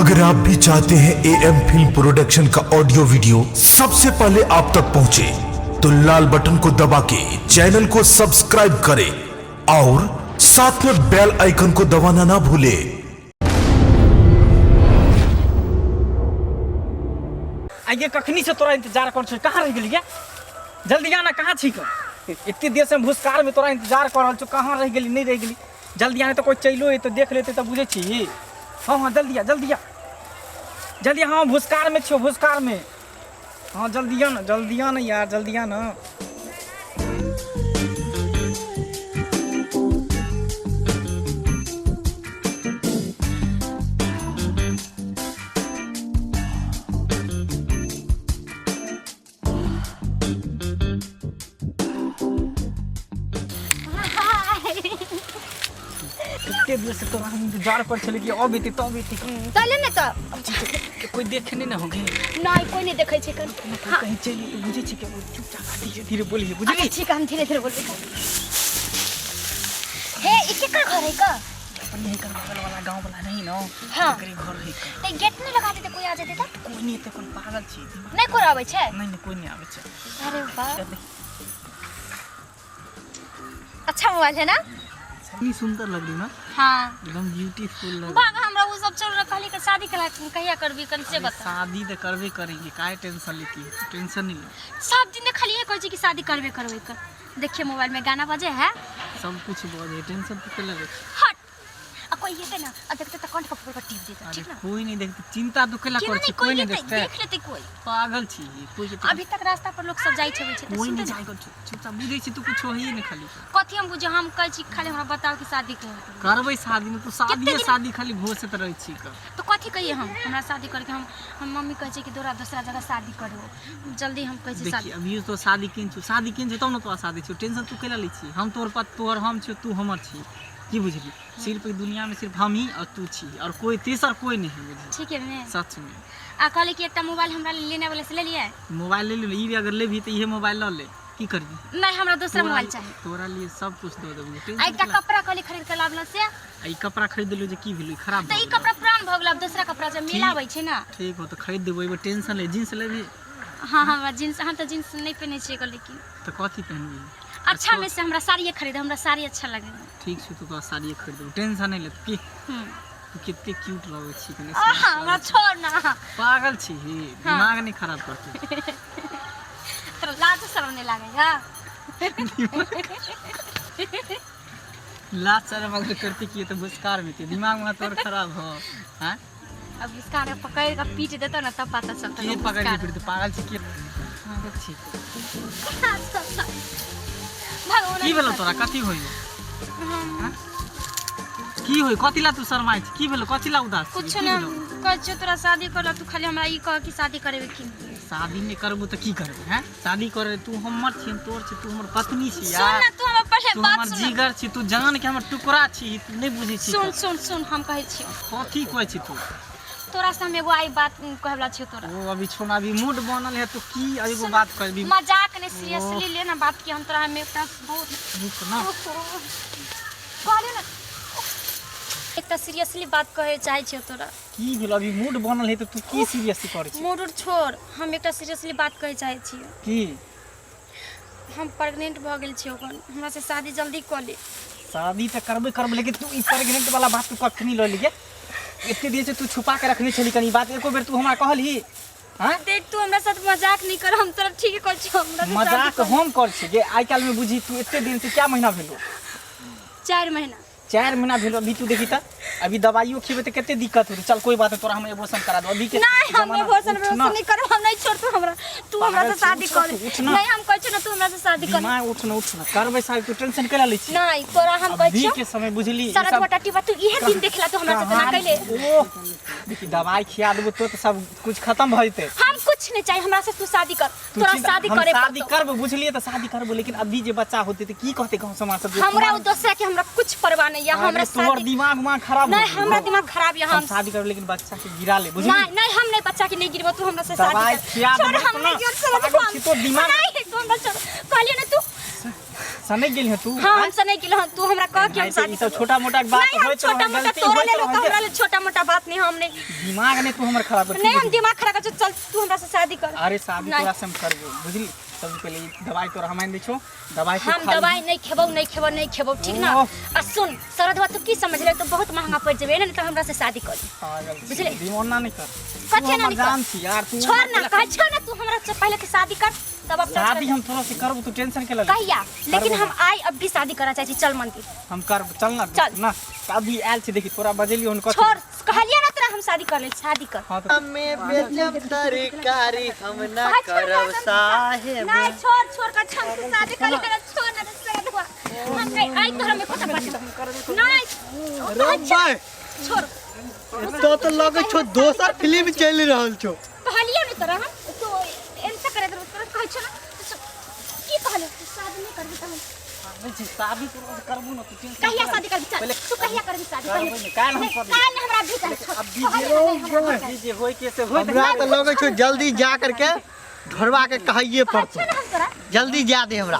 अगर आप भी चाहते हैं ए एम फिल्म प्रोडक्शन का ऑडियो वीडियो सबसे पहले आप तक पहुंचे, तो लाल बटन को दबा के चैनल को सब्सक्राइब करें और साथ में बेल आइकन को दबाना ना भूलें। आइए कखनी से तोरा इंतजार कर छौ, कहाँ रह गेली गे? जल्दी आना, कहाँ छी के एते देर से हम भूसकार में तोरा इंतजार कर रहल छौ, कहाँ रह गेली? नहीं रह गेली, जल्दी आने तो कोई चलो तो देख लेते तो बुझे छी। हाँ हाँ, जल्दी आ, जल्दी आ, जल्दी आ। हाँ, भूसकार में छियो, भूसकार में। हाँ, जल्दी आ ना, जल्दी आ ना यार, जल्दी आ ना। कते देर से तोरा हम इंतजार कर छले कि अब एते तब एते। चले ने तऽ। के कोई देखे नहीं ना होगे? नहीं, कोई नहीं देखै छै कन। हाँ। कहीं चली तो बुझे छी के चुपचाप धीरे धीरे बोलिए, बुझली? अच्छा ठीक है, हम धीरे धीरे बोलबै। हे, ई केकर घर है का? अपन यही कर बगल वाला गांव वाला नहीं ना? हाँ। एकरे घर है का। तऽ गेट नहीं लगा देते, कोई आ जेतै तऽ? कोई नहीं एते, कोन पागल छी? नहीं कोई आबै छै? नहीं नहीं, कोई नहीं आबै छै। अरे वाह, अच्छा मोबाइल है ना? इतनी सुंदर लग रही ना? हाँ। एकदम ब्यूटीफुल लग। बाग, हमरा उ सब छोड़, कहली के शादी कला कहिया करबी कन से बता। शादी तो करबे करेंगे, काहे टेंशन लेती है? टेंशन नहीं ले। सब दिन खाली ये कहै छै कि शादी करबे करबे कर। देखिए, मोबाइल में गाना बजे है। सब कुछ बजे, टेंशन तो के लगे? हट, आ कोई हेतै ना आ देखते त कंठ पकड़ के टीप देते। अरे ठीक ना? कोई नहीं देखते, चिंता तो केला केना कर छी? नहीं कोई कोई नहीं हेतै? देखते। देख लेतै कोई। पागल छी कोई के? अभी तक रास्ता पर लोग सब जाइ छै छै तऽ कोई सुनते नहीं जाय कर, चुपचाप बुझै छी तू, कुछ होई नहीं खाली। कथी हम बुझे? हम कहै छी खाली हमरा बताओ कि शादी कहिया करबै। करबै शादी में तू शादी दिन- शादी खाली घोषित रहै छी कर। तो कथी कहिए हम? हमरा शादी करके हम मम्मी कहै छै कि दोरा दोसरा जगह शादी करू जल्दी। हम कहै छी देखी शादी अभी तो शादी केन छु, शादी केन छु तब न तोरा शादी छु। टेंशन तू केला लै छी? हम तोहर पर तोहर हम छियो, तू हमर छी, की बुझली? सिर्फ ई दुनिया में सिर्फ हम ही और तू छी और कोई तेसर कोई नहीं है, बुझली? ठीक है मैं सच में। आ कहली कि एकटा मोबाइल हमरा लेने वाले से ले लिए। मोबाइल ले ले, ई भी अगर लेबही तऽ इहे मोबाइल लऽ ले, की करबी? नहीं, हमरा दोसरा मोबाइल चाही। तोरा लिए सब कुछ दऽ देबौ, आ टेंशन एकटा केला? कपड़ा कहली खरीद के लाबल से। आ ई कपड़ा खरीद देलू जे की भेलै? खराब तऽ भऽ ई गेलौ। कपड़ा पुरान भऽ गेल, आब दोसरा कपड़ा छै, मेला आबै छै ना। ठीक हो तऽ खरीद देबो, एगो टेंशन ले। जींस लेबही? हाँ, हमरा जींस, हम तऽ जींस नहीं पहने छियै कहली कि। तऽ कथी पहनबही? अच्छा में से हमरा साड़िए खरीद, हमरा साड़ी अच्छा लगे। ठीक छै, तू तोरा साड़िए खरीद देबो, टेंशन नहीं ले की। हम्म। तू कते क्यूट लगै छी कने। आहा, हमरा छोड़ ना। पागल छी ही, दिमाग नहीं खराब करतै। तोरा लाज शरम नहीं लागे है? लाज शरम अगर करती की तो भुस्कार में दिमाग में तोर खराब हो। हाँ। अब इसका अगर पकड़ के पीट देता ना तब पता चलता। के पकड़ के पीट? पागल छी के? पागल छी। भगवान। की भेलो तोरा? कथी होई? की होई? कथी ला तू शरमाइ छी? की भेलो? कथी ला उदास छी? कुछ की ना। भेलो? कहै छियौ तोरा शादी कर, तू खाली हमरा ई कह कि शादी करेबे कि नहीं? शादी नहीं करबू तऽ की करबे? हैं, शादी करे? तू हमर छी, हम तोर छी, तू हमर पत्नी छी सुन यार। ना, तू हमरा पहले तू बात हमर सुन। जिगर छी, तू जान के हमर टुकड़ा छी, तू नहीं बुझै छी। सुन सुन सुन, हम कहै छियौ। कथी कहै छी तू? तोरा से हम एगो आई बात कहै वाला छियौ तोरा। ओ अभी छोना, अभी मूड बनल है तो की एगो बात कहबी? मजाक नहीं, सीरियसली ले ना बात कि हम तोरा हम एकटा बहुत रुक ना। कहलियौ ना, एकटा सीरियसली बात कहै चाहै छियौ तोरा। की भेल? अभी मूड बनल है तो तू की सीरियसली करै छी? मूड उड छोड़, हम एकटा सीरियसली बात कहै चाहै छियौ। की? हम प्रेग्नेंट भऽ गेल छियौ, हमरा से शादी जल्दी कऽ ले। शादी तऽ करबे करबै, लेकिन तू ई प्रेग्नेंट वाला बात तू कखनी लऽ लिहे? एते दिन से तू छुपा के रखने छली, कनी बात एको बेर तू हमरा कहलही? हाँ? देख, तू हमरा साथ मजाक नहीं कर, हम तोरा ठीक कहै छियौ, हमरा से शादी मजाक कर। हम कर छी जे आइ काल्हि में बुझी तू एते दिन से क्या महीना भेलो? 4 महीना। 4 महीना भेलो। अभी तू देखी तऽ अभी दवाइयो खेबे तऽ कते दिक्कत होतै। चल, कोई बात नहीं, तोरा हम एबोर्शन करा दो अभी के नहीं, हम जमाना- एबोर्शन उठ ना। वेबोर्शन नहीं करब, हम नहीं छोड़तू हमरा, तू हमरा पागल से शादी छी, कर। उठ ना, उठ ना। नहीं, हम कहै छियौ ना, तू हमरा से शादी कर। दिमाग उठ ना, उठ ना, करबै शादी, तू टेंशन केला लै छी? नहीं, तोरा हम कहै अभी छियौ। के समय बुझली ई शरद सब बटा टीपा, तू इहे दिन देखला तू हमरा से ना कैले। ओह, देखी, दवाई खिया देबो तो सब कुछ खत्म भऽ जेतै। हम कुछ नहीं चाहिए, हमरा से तू शादी कर। तू तोरा चिंता- शादी हम करे शादी पड़तौ। करबो, बुझलिए तऽ शादी करबो, लेकिन अभी जे बच्चा होते तऽ की कहते गाँव समाज सब जे हमरा उ दोसरा के हमरा कुछ परवाह नहीं है। अरे हमरा तोहर शादी दिमाग उमाग खराब हो नहीं, गेलौ। हमरा दिमाग खराब है। हम हम शादी करब, लेकिन बच्चा के गिरा ले, बुझली? नहीं नहीं, हम नहीं, बच्चा के नहीं गिरबो, तू हमरा से शादी दवाई कर। खिया छोड़, देबो हम तो नहीं ना, गिर, छोड़, पागल छी तोर दिमाग- नहीं, तू हमरा छोड़, कहलियो ना तू। सनक गेल है तू? हां, हम सनक गेल हन। तू हमरा कह कि हम नहीं, तो शादी ई सब छोटा मोटा बात नहीं, हम होइत छोटा रहै, मोटा गलती तोरा होइत ले लोग रहै। हमरा ले छोटा मोटा बात नहीं, हम नहीं। दिमाग नहीं तू हमर खराब कर। नहीं, हम दिमाग खराब कर, चल तू हमरा से शादी कर। अरे शादी नहीं। तोरा से हम करबो, बुझली? सबसे पहले ई दवाई तोरा हम आनि दै छौ, दवाई तू हम खा दवाई नहीं खेबौ, नहीं खेबौ, नहीं खेबौ, ठीक ना? ओह। आ सुन शरदवा, तू की समझ ले, तो बहुत महंगा पड़ जेबे ने, तो हमरा से शादी कर। पागल छी, बुझले? दिमाग ना नहीं कर। कथी तू ना हमर नहीं कर? जान छी यार तू। छोड़ ना, कहे छो ना, तू हमरा से पहले के शादी कर, तब अपना शादी हम थोड़ा से करबो, तू टेंशन के ले। कहिया? लेकिन करबो। हम आई अब भी शादी करना चाहे छी, चल मंदिर। हम करब, चल ना। चल। ना अभी आयल छी, देखी तोरा बजेलियो हन कथी। छोड़, कहलिए ना तोरा हम शादी कर ले, शादी कर। हाँ तो हमें बेचब तरकारी हम ना कहे छोड़, करब कहे साहेब। नहीं, छोड़ छोड़ कर, हम से शादी कर ले, छोड़ ना शरदवा, हम कहीं आई तोरा में कोटा बात नहीं। रो भाई। छोड़। तो लगे छो दोसर फिल्म चलि रहल छो। कहलिए ना तोरा हम तो एनसा करे तोरा कहै छो ना, की कहले तू शादी नहीं करबी त हम नहीं छी, शादी तोरा से करबो ना, तू टेंशन कहिया के ले। शादी करबी? चल। पहले तू कहिया करबी शादी? करबै पहिले नहि, काल्हि हम नहीं, करबै। काल्हि हमरा भी चाही। छोड़। अभी कहलिए जे ना, नहीं, हमरा भी चाही। अभी जे होय के से होय। हमरा तो लगे छो जल्दी जा करके ढोरवा के कहिए कहै पड़तो। छो ना हम तोरा जल्दी जा दे हमरा।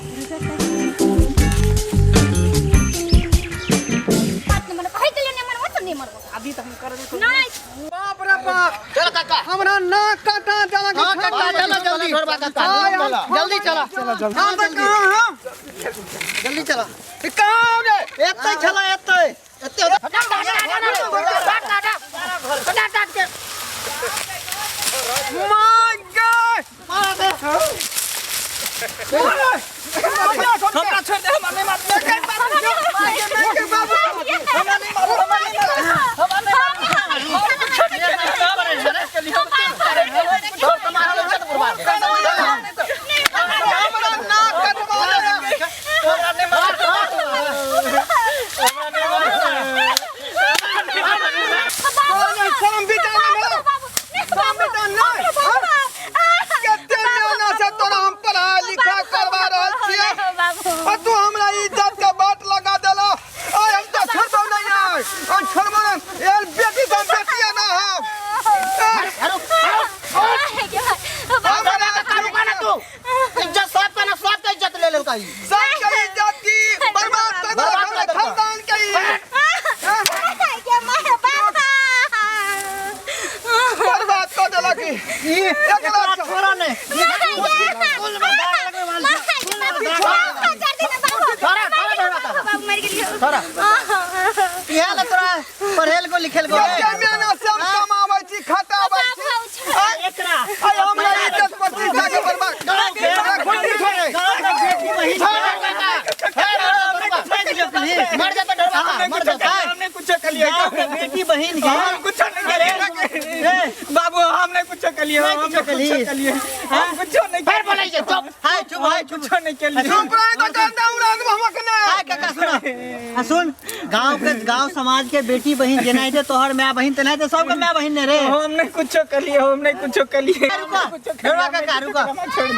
बात नहीं मानब, कहै देलियै नहीं मानबो त नहीं मानबो। शादी त हम करबे करबै। नहीं। बाप रे बाप, चल काका। हमरा नाक काटा देलक। हाँ काका, चलो जल्दी, जल्दी चला। हम तऽ कहाँ हम जल्दी चला। कहाँ रे? एते चला, एते एते। My God! हमरा छोड़ दे, हमरा नहीं मार। हमरा नहीं मारू, हमरा नहीं मारू, हमरा नहीं मारू। हमरा नाक कटवा देलक। तोरा शरम विचार नहि भेलौ? शरम विचार नहि? कते मेहनत से तोरा हम पढ़ाई लिखाई करवा रहल छियै आ तू हमरा इज्जत के बाट लगा देला। आय हम तो छोड़बो नहीं, आय हम छोड़बो नहीं। एहन बेटी से हम बेटिया ना हम। हमरा तू इज्जत सबका ना, सबका इज्जत ले लेलका ई। सबके इज्जत की बर्बाद कर देलक हमरा खानदान के ई। बर्बाद कर देलक ई। एकरा छोड़ा नहीं। इहे ले तोरा पढ़ेल को लिखेल को। कते मेहनत से हम कमाबै छी, खटाबै छी। आय आय हमरा इज्जत प्रतिष्ठा के बर्बाद। हमरा खुशी छोड़े। मर जाता डरवा, मर जाता। हमने कुछ कलिए? गाँव के बेटी बहिन के हम कुछ नहीं करिए बाबू, हम नहीं कुछ कलिए, हम कुछो कलिए। कुछ कलिए, हम कुछ नहीं। फिर बोलै छै चुप, हाय चुप, हाय चुप। कुछ नहीं कलिए। चुप रह तो कंधा उड़ा देबो हम अखने। हाय काका, सुन आ सुन, गांव के गांव समाज के बेटी बहिन जेनाहिते तोहर माय बहिन तेनाहिते सबके माय बहिन ने रे। हम नहीं कुछ कलिए, हम नहीं कुछ कलिए। रुका ढोरवा काका, रुका। छोड़ दे।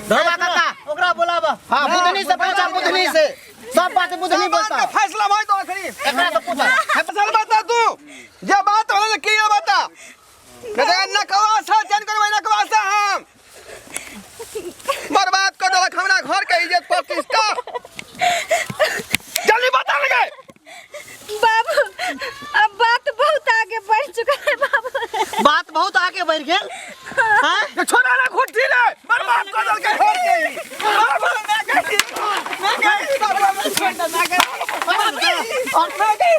ढोरवा काका, ओकरा बोलाबा। हाँ, बुधनी से पूछा, बुधनी से सब बात बुधनी बात बोलता। के फैसला भाई तो आखिरी एकरा से पूछा। फसल बता तू, जे बात होले की बता। नहीं न कवासा चैन करबै, न कवासा हम बर्बाद कर देलक हमरा घर के इज्जत प्रतिष्ठा। जल्दी बता लगे। बाबू, अब बात बहुत आगे बढ़ चुका है बाबू। बात बहुत आगे बढ़ गेल। हाँ? छोड़ा ना खुट्टी ले, बर्बाद कर देलक घर के ई। बाबू, मैं गई, मैं गई बाबू, छोड़ दे, मैं गई।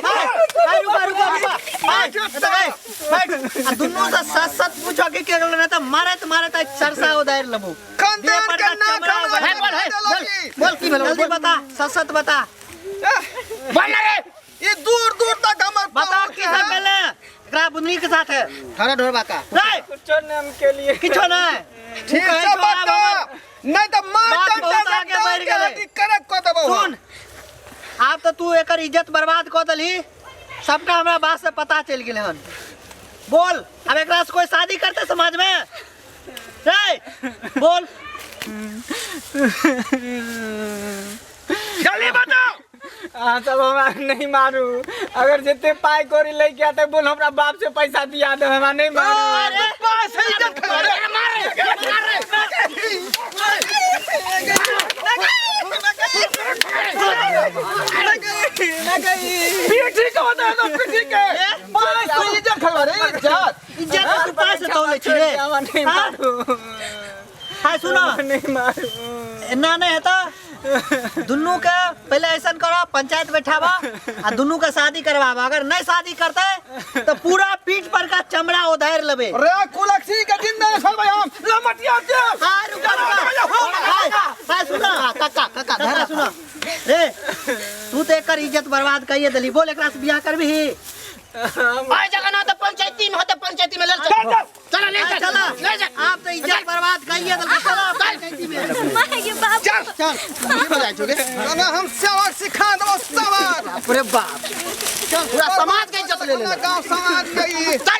हाय हाय, रुका रुका रुका, हाय एतऽ गए, बैठ। आ दुनू से सच सच पूछो कि के गेलो, नहीं त मारत मारत आइ चरसा उधारि लेबो। खानदान के नाक हमरा हे, बोल, हे, देलक ई। बोल की भेलो, जल्दी बता, सच सच बता। बोल ना रे, ये दूर दूर तक हमर बता पहुंच की सब भेले एकरा बुधनी के साथ है? थारा ढोरबा का रे। कुछ नहीं हम के लिए। किछो नहीं? ठीक से बता, नहीं तो मार बात डंडा बहुत से आगे बढ़ के गेलै। हड्डी करक कऽ देबौ हम। सुन, आब तऽ तू एकर इज्जत बर्बाद कऽ देलही, सबटा हमरा बात से पता चलि गेलै हन। बोल, आब एकरा से कोई शादी करते समाज में रे? बोल। जल्दी बताओ। अहाँ सब हमरा नहीं मारू, अगर जितने पाई कौड़ी लेके आते बोल हमरा बाप से पैसा दिया दे, हमरा नहीं मारू। अरे पास है इज्जत खा रे। पीठी के होता है तो पीठी के पाँच सौ इज्जत खलवा रे इज्जत। इज्जत तू पास तौले छी रे। नहीं हाँ? मारू। हाँ सुनो, नहीं मारू। एना नहीं हेतौ, दुनू के पहले ऐसा करो, पंचायत बैठाबा आ दुनू के शादी करवाबा। अगर नहीं शादी करते तो पूरा पीठ पर का चमड़ा उधार लेबे। रे कुलक्षी के जिंदा नहीं छोड़बै हम, लमटिया दे। हाँ रुका रुका, हाँ सुनो काका काका काका सुनो रे, तू तो एकर इज्जत बर्बाद करिए देली, बोल एकरा से बियाह करबी? आइ जगह ना तो पंचायती में होते, पंचायती में ले चल, चल ले चल, चला ले चल। आप तो इज्जत बर्बाद करिए देली, चला पंचायती में। माय गे बाप। चल चल ना हम सबक सिखा देबो सबक। बाप रे बाप, चल पूरा समाज के इज्जत ले ले, गांव समाज के ई। चल।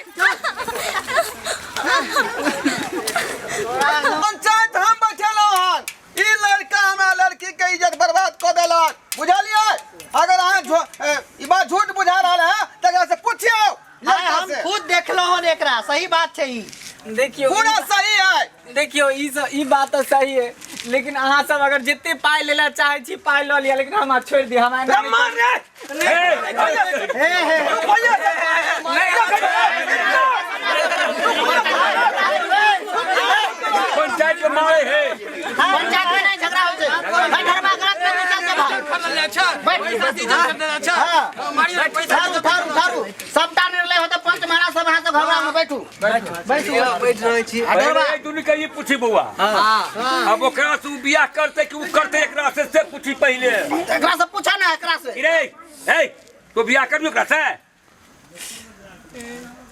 पंचायत हम बैठेलो हन, ई लड़का हमरा लड़की के इज्जत बर्बाद क देलक, बुझलियै? अगर अहाँ ई बात झूठ बुझा रहल है त एकरा से पूछियौ। हम खुद देखलो हन एकरा, सही बात छै ई। देखियो पूरा सही है। देखियो ई सब ई बात तो सही है, लेकिन अहाँ सब अगर जितने पाई लेला चाहे छी पाई ल लिया, लेकिन हमरा छोड़ दिया, हमरा रे मार रे। हे हे पंचायत के मारे है, पंचायत में नहीं झगड़ा होते भाई, घरवा गलत में चल जा भाई, बैठ थारू थारू थारू, सबटा निर्णय होते पंच महाराज सब, अहाँ सब घबरा में बैठू बैठ रहै छी। अरे दुनू के ये पूछी बउआ, अब ओकरा से उ बियाह करते कि उ करते एकरा से पूछी पहले। एकरा से पूछा ना, एकरा से रे ए तू बियाह करबी ओकरा से?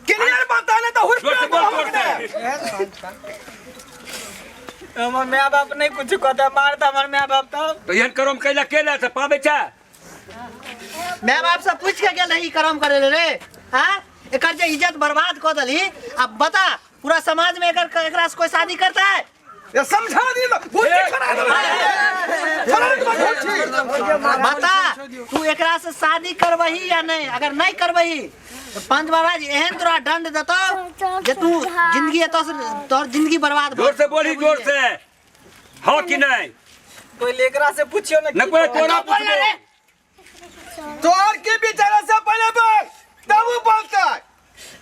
क्लियर बता ने तो हुर जोर से बोल, जोर से। हमर my बाप नहीं कुछ कहता, मारता हमर my बाप तब। तो एहन करम कैला केला से पाबै छै? My बाप से पूछ के गेल रही करम करे ले रे। हाँ एकर जे इज्जत बर्बाद क देली, अब बता पूरा समाज में एकर एकरा से कोई शादी करता है? ये समझा दी तो भूत के खड़ा दे। बता तू एकरा से शादी करबही या नहीं? अगर नहीं करबही तो पंच महाराज एहन तोरा दंड देतो जे तू जिंदगी एतो से तोर जिंदगी बर्बाद। जोर से बोली, जोर से, हाँ कि नहीं? कोई एकरा से पूछियो ना। न कोई तोरा पूछबो। तोर के बेचारा से पहले बोल तब उ बोलता।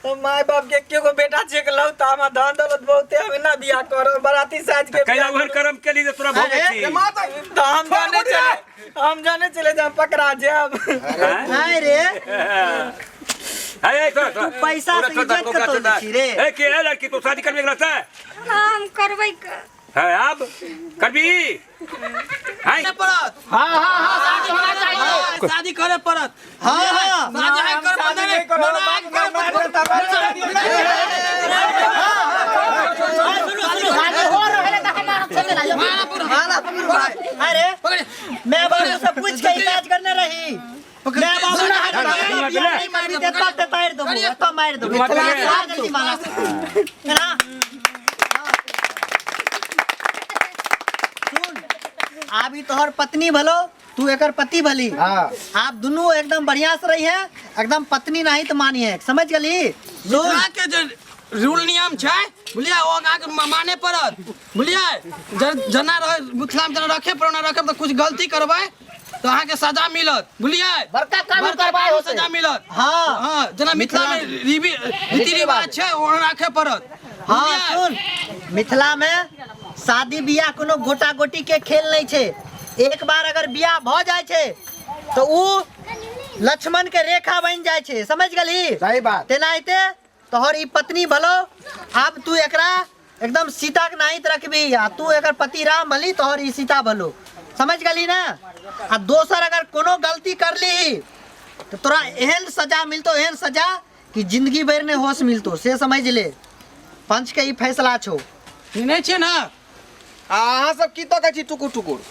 तो my बाप के एके गो बेटा छे के लौता, हमरा धन दौलत बहुते, हम ना बियाह करब, बराती साज के कैला ओहन करम केली जे तोरा भोगै छी? ये माता तो हम जाने चले, हम जाने चले जाम पकड़ा जाब। नहीं रे अरे तू पैसा से इज्जत के तोड़ छी रे। ए के ए लड़की तू शादी करबी एकरा से? हाँ हम करबै। है अब करबी? हैं हां हां हां शादी होना चाहिए, शादी करे पड़त। हां हां शादी है कर पड़त रे, शादी हो रहले त हमारा चले ना माला भाई। अरे मैं बाबू से पूछ के इलाज करने रही, मैं बाबू ना नहीं मारी देता ते तार दबो, तो मार दबो जल्दी माला है ना। सुन आबी तोहर पत्नी भलो, तू एकर पति भली। हां आप दोनों एकदम बढ़िया से रही है, एकदम पत्नी नहीं तो मानी है, समझ गली? मिथिला के जे रूल नियम छै बुझलियै, ओ अहाँके माने पड़त बुझलियै। जना रहे मिथिला में जना रखे पड़त, ना रखे तो कुछ गलती करबै तो अहाँके सजा मिलत बुझलियै, बड़का कानून करबाय होतै। सजा मिलत। हाँ हाँ जना मिथिला में रीति रिवाज छै ओ राखे पड़त। हाँ सुन, मिथिला में शादी बियाह कोनो गोटा गोटी के खेल नहीं छै। एक बार अगर बियाह भ जाय छै तो उ लक्ष्मण के रेखा बन जाय छै, समझ गेली? सही बात। तेनाहिते तोहर ई पत्नी भलो, आब तू एकरा एकदम सीता के नाहित रखबी, आ तू एकर पति राम भली, तोहर ई सीता भलो, समझ गेली ना? आ दोसर अगर कोनो गलती कर ली तो तोरा एहन सजा मिलतो, एहन सजा कि जिंदगी भर ने होश मिलतो, से समझ ले। पंच के ई फैसला छो। सुनै छियै ना? अहाँ सब की तकै छी टुकुर टुकुर?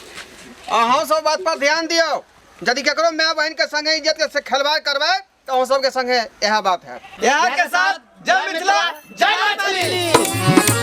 अहाँ सब बात पर ध्यान दियौ, यदि केकरो my बहिन के संगे इज्जत के से खिलवाड़ करबै तो अहाँ सबके संगे इएह बात है। यहाँ के साथ जय मिथिला जय मैथिली।